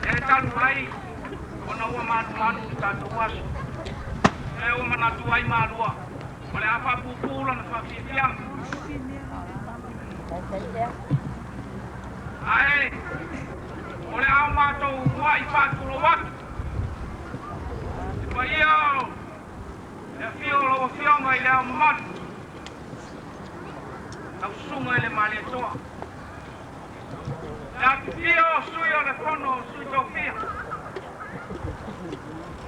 E talu ai ona ua malumalu le tatou aso e ua manatu ai malua o le a faapuupuu lona faafiafiaga ae o le a o matou muai faatulou atu i paia o le afio o lau Afioga i Le Ao Mamalu, lau Susuga i le Malietoa, le afifio o Sui o le Fono o Sui Tofia,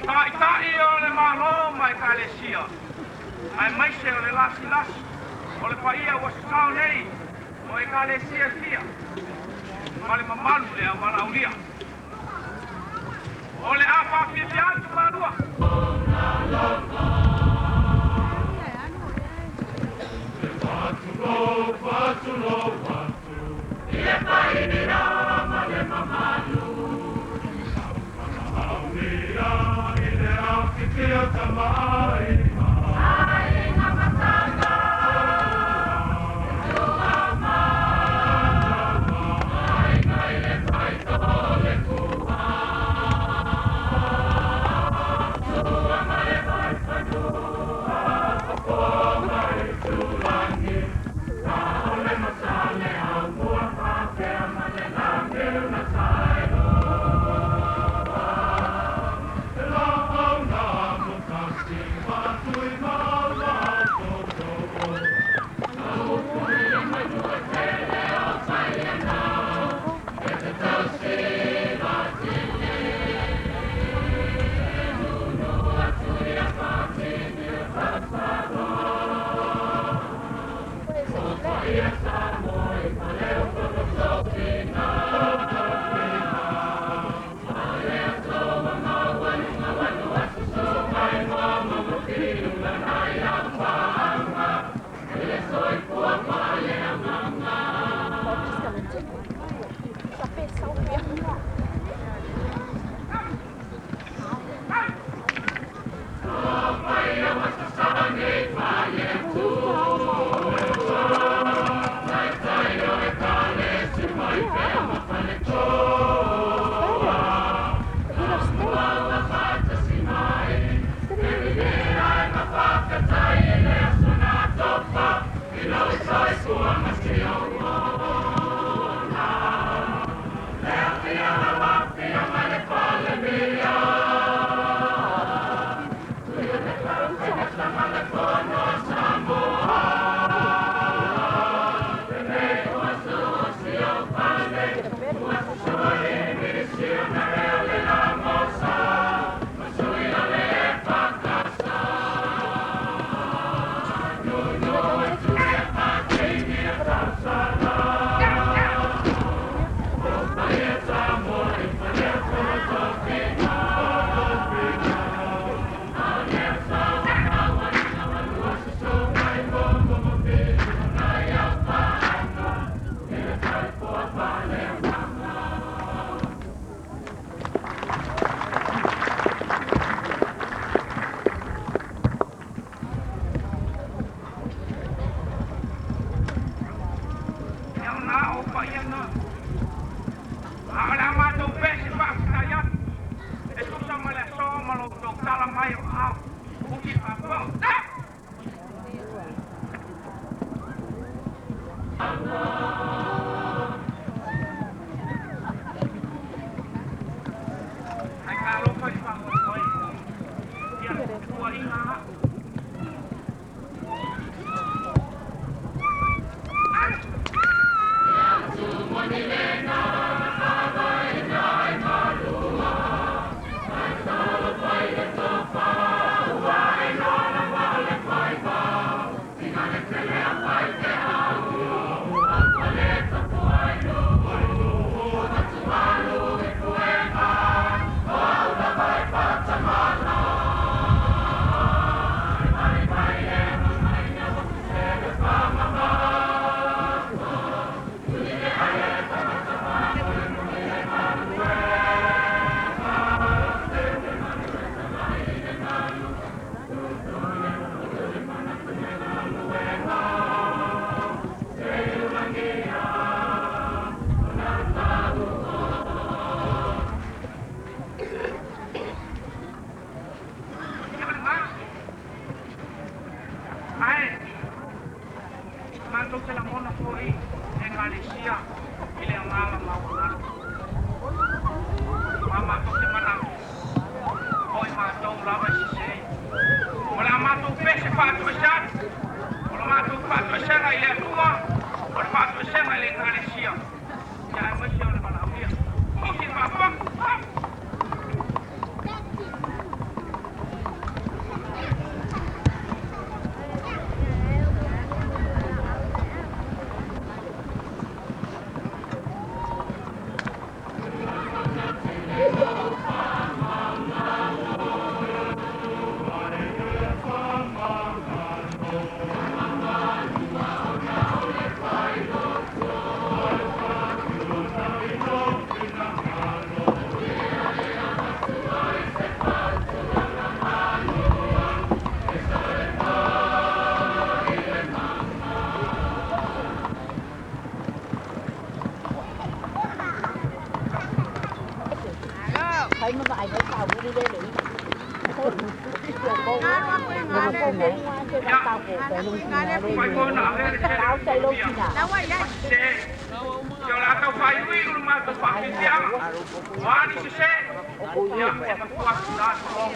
Taitai o le Malo ma Ekalesia, aemaise o le lasilasi o le paia ua sasao nei o Ekalesia e fia ma le mamalu le auvalaaulia. O le a faafiafia atu malua. ala mai o ao. Uki faafofoga. Ai ka alofa i faamoemoe. Ia tuuaiga a'u. Ia o lena. Ae matou te lagona foʻi Ekalesia i le agaga maualalo. Ma matou te manatu o i matou lava e sesē. O le a matou pese faatoese atu, o le matou faatoesega i le Atua, o le faatoesega i le Ekalesia, ia aemaise o le valaaulia. Usi faafofoga. Ia, fai foi ona avea le tele o le silafia ma sesē. Ia o le a taufaaiuiu le matou faafiafiaga. O a ni sesē, ia e matua tuuina atu loa.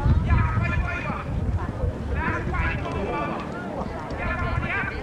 Ia afai ua iva, o le a le faaiuga ua maua? Ia faamalie atu.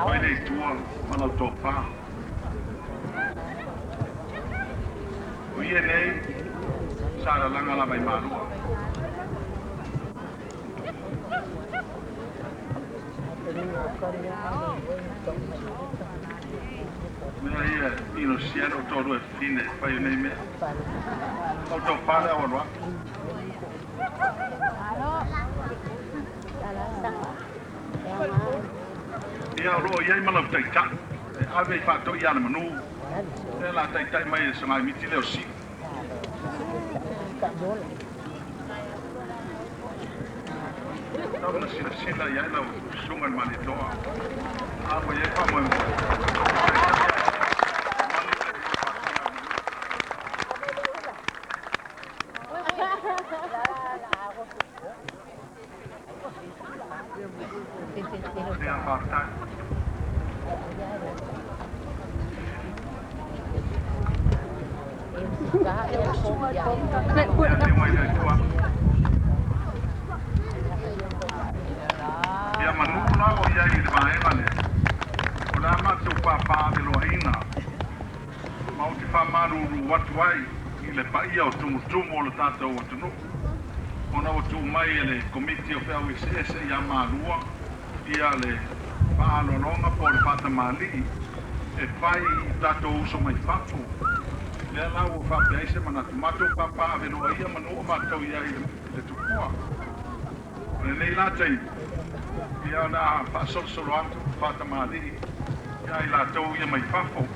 Mai le Atua ma lau tofa. O ia nei sa lalaga lava i Malua. Mea ia inosia le toalua fine e fai nei mea. Lau tofa le au alu atu. Ia o loo i ai ma lau taitai e ave i faatoi ia le manu lea la taitai mai e sagai miti leo si. Tau na silasila i ai lau susuga i le Malietoa a ua i ai faamoemoe. Ia faafetai. Ia leo mai le Atua. Ia manu la o iai i le vaega lea. O le a matou papaaveloaina ma ou te faamalulu atu ai i le paia o tumutumu o le tatou atunuu ona ua tuu mai e le Komiti o Feau Eseese ia Malua ia le faaaloaloga po o le faatamalii e fai i tatou uso mai fafo. Lea la ua faapea ai se manatu, matou papaaveloaia manu o matou i ai i le tupua. O lenei la taimi, ia o le a faasolosolo atu faatamalii ia i latou ia mai fafo.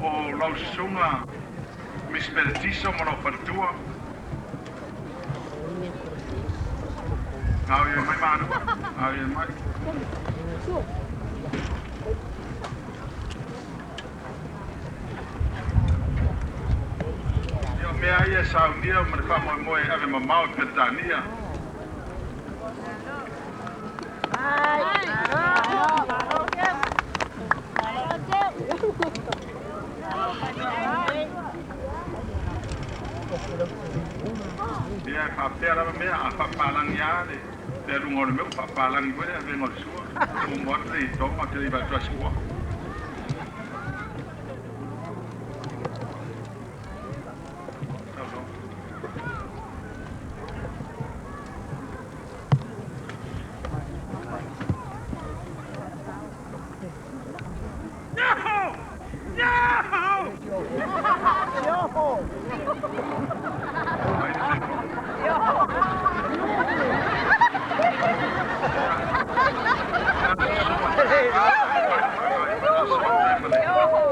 O lau susuga Miss Benetiso ma lou faletua. Gao i ai mai Malua, gao i ai mai. Ia o mea ia e saunia ma le faamoemoe e ave mamao i Peretania. Ia e faapea lava mea, a faapapalagi lava le le aluga o le mea ua faapapalagi foi le avega o le sua. Muamua atu le i Tonga ou te le i vaai atu lava i se ua. Mai le soifua.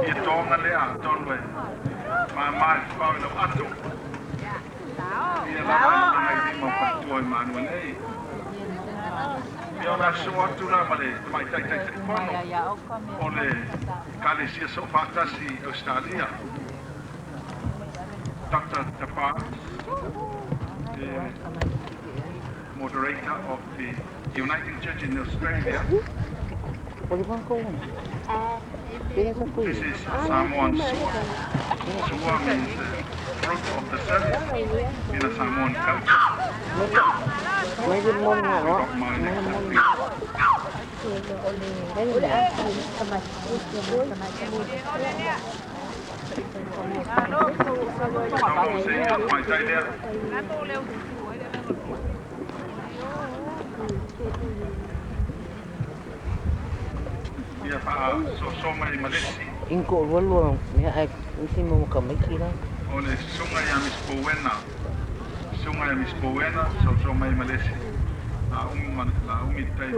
Ia toga lea atonu e mama i fafao i lau ato. Ia lava e laga i lima o faletua i Malua nei. Ia o le a sosoo atu la ma le Tamaitai Taitaifono o le Ekalesia Soofaatasi i Ausetalia, Doctor Tapa, the moderator of the Uniting Church in Australia. This is Samoan sua. Sua means the fruit of the surface in a Samoan culture. Inko lua mea ai usi mo ka mai kira. O le susuga ia Miss Powena. Susuga ia Miss Powena, soso mai Malesi. La umi la umi tai.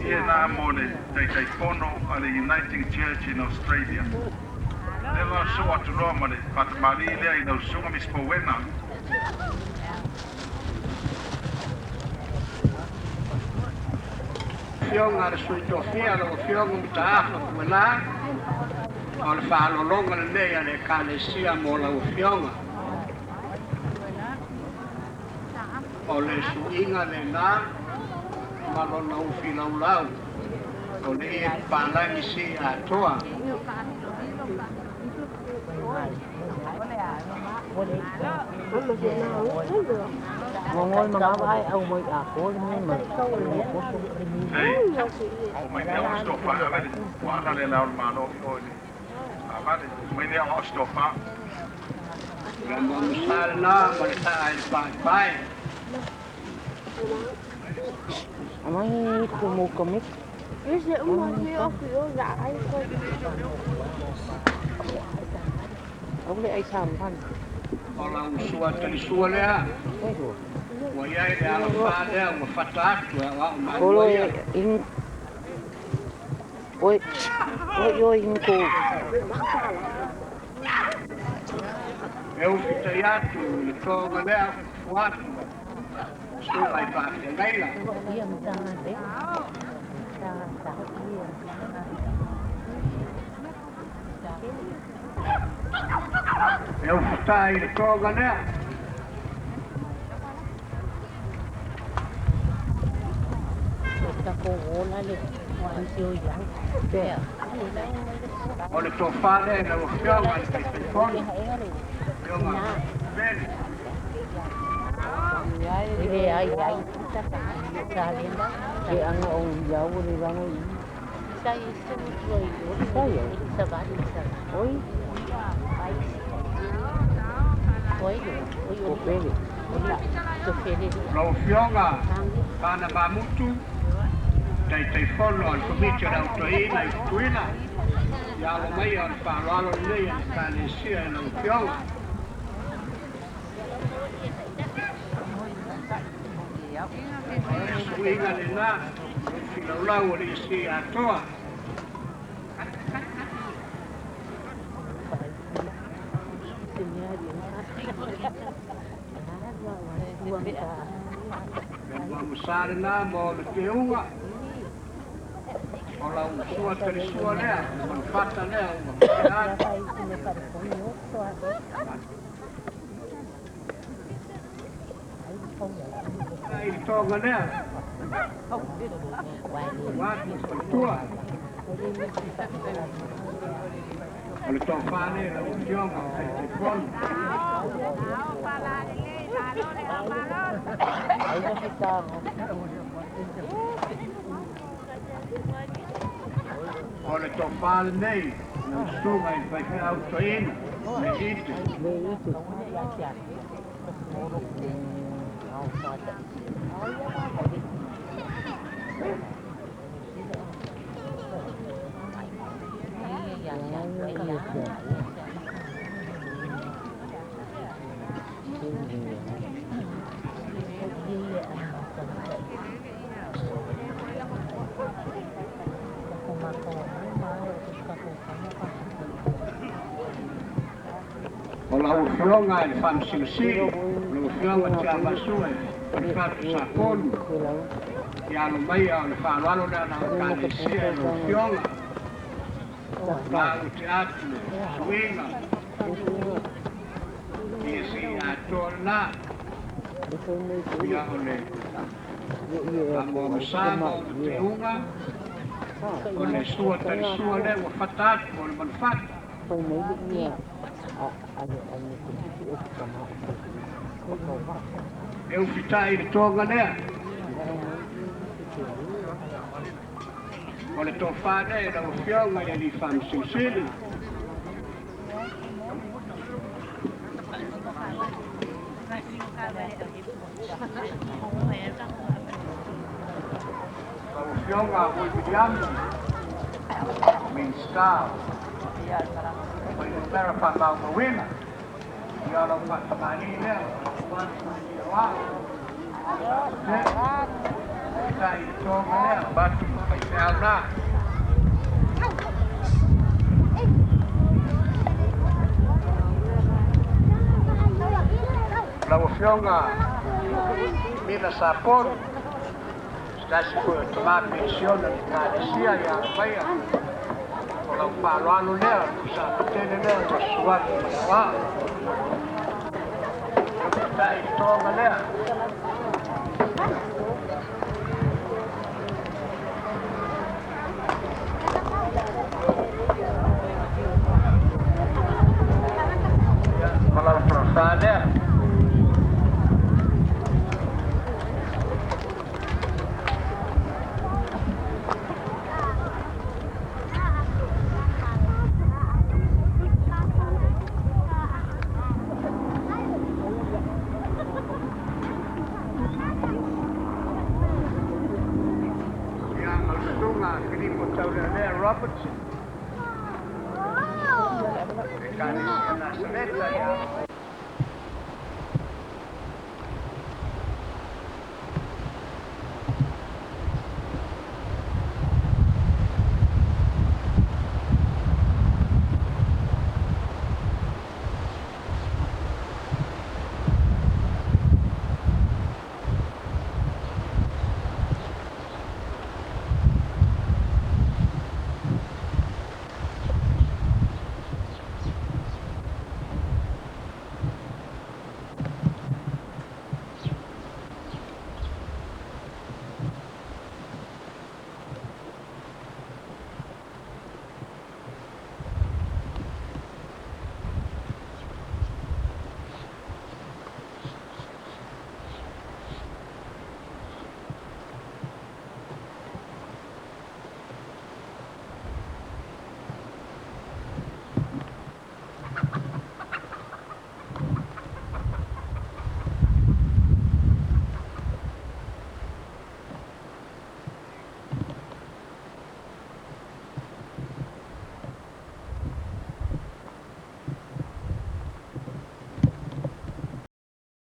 Ia na mo le Taitaifono a le Uniting Church in Australia. Le la so atu loa ma le fatamali lea i lau susuga Miss Powena. Afioga a le Sui Tofia, lau Afioga Mataafa Fuelā, o le faalologa lenei a le Ekalesia mo lau Afioga. O le suiga lenā ma lona ufi laulau, o le ie papalagi sii atoa. Ngongol mga ai au moi ako ni ma. Ei, o mai nei o stofa a vale. Wa ala le lao malo o le. A vale, mai nei o stofa. Le muamusa lenā ma le taa i le paepae. Amai ko mo kami. Au le ai sam pan. O lau sua talisua lea, ua i ai le alafā lea ua fata atu e aoao Olo malua ia. In Oi oi oi in ko. E ufitai atu i le toga lea fuafu atu, susuga i faafeagaiga. E ufitai i le toga lea. O le tofā lea i lau Afioga i le Taitaifono, Afioga Pele. Ke anga o iau le vanga i. Oi. O pele. Lau Afioga Pana Mamutu, Taitaifono a le Komiti o le Autoina i Tutuila, ia alo mai o le faaaloalo lenei a le Ekalesia i lau Afioga. O le suiga lenā, o le filaulau o le isi atoa. Le muamusa lenā mo le teuga, o lau sua talisua lea, o le manufata lea ua faapea atu. I le toga lea, ua atu le faletua. O le tofā lea i lau Afioga o le Taitaifono. O le tofā lenei, lau susuga i le faifeau toeaina, le ite. O lau Afioga i le Faamasino Sili, lau Afioga Tiavaasue o le Fatu Sapolu, ia alo maia o le faaaloalo lea na Ekalesia i lau Afioga. Ma ute atu le suiga ia sii atoa lenā. Ia o le faamuamusa ma o le teuga, o le sua talisua lea ua fata atu o le manufata. E ufitai le toga lea. O le tofā lea i lau Afioga i le Alii Faamasino Sili. Lau Afioga Voi Viliami, Minisita o Fuainumera Faamaumauina, ia o lau faatamalii lea o lau atu i le aoao. Ufitai i le toga lea, avatu ma faifeau la. Lau Afioga Mila Sapolu, se tasi foi o tamā penisione o le Ekalesia ia Alomaia, o lau faaaloalo lea, o le sapatele lea ua susu atu ma le aoao. E ufitai i le toga lea. Ia, ma lau tofa lea. Ia, ma le susuga Filipo Taulealea Robertson, Ekalesia Nasareta ia.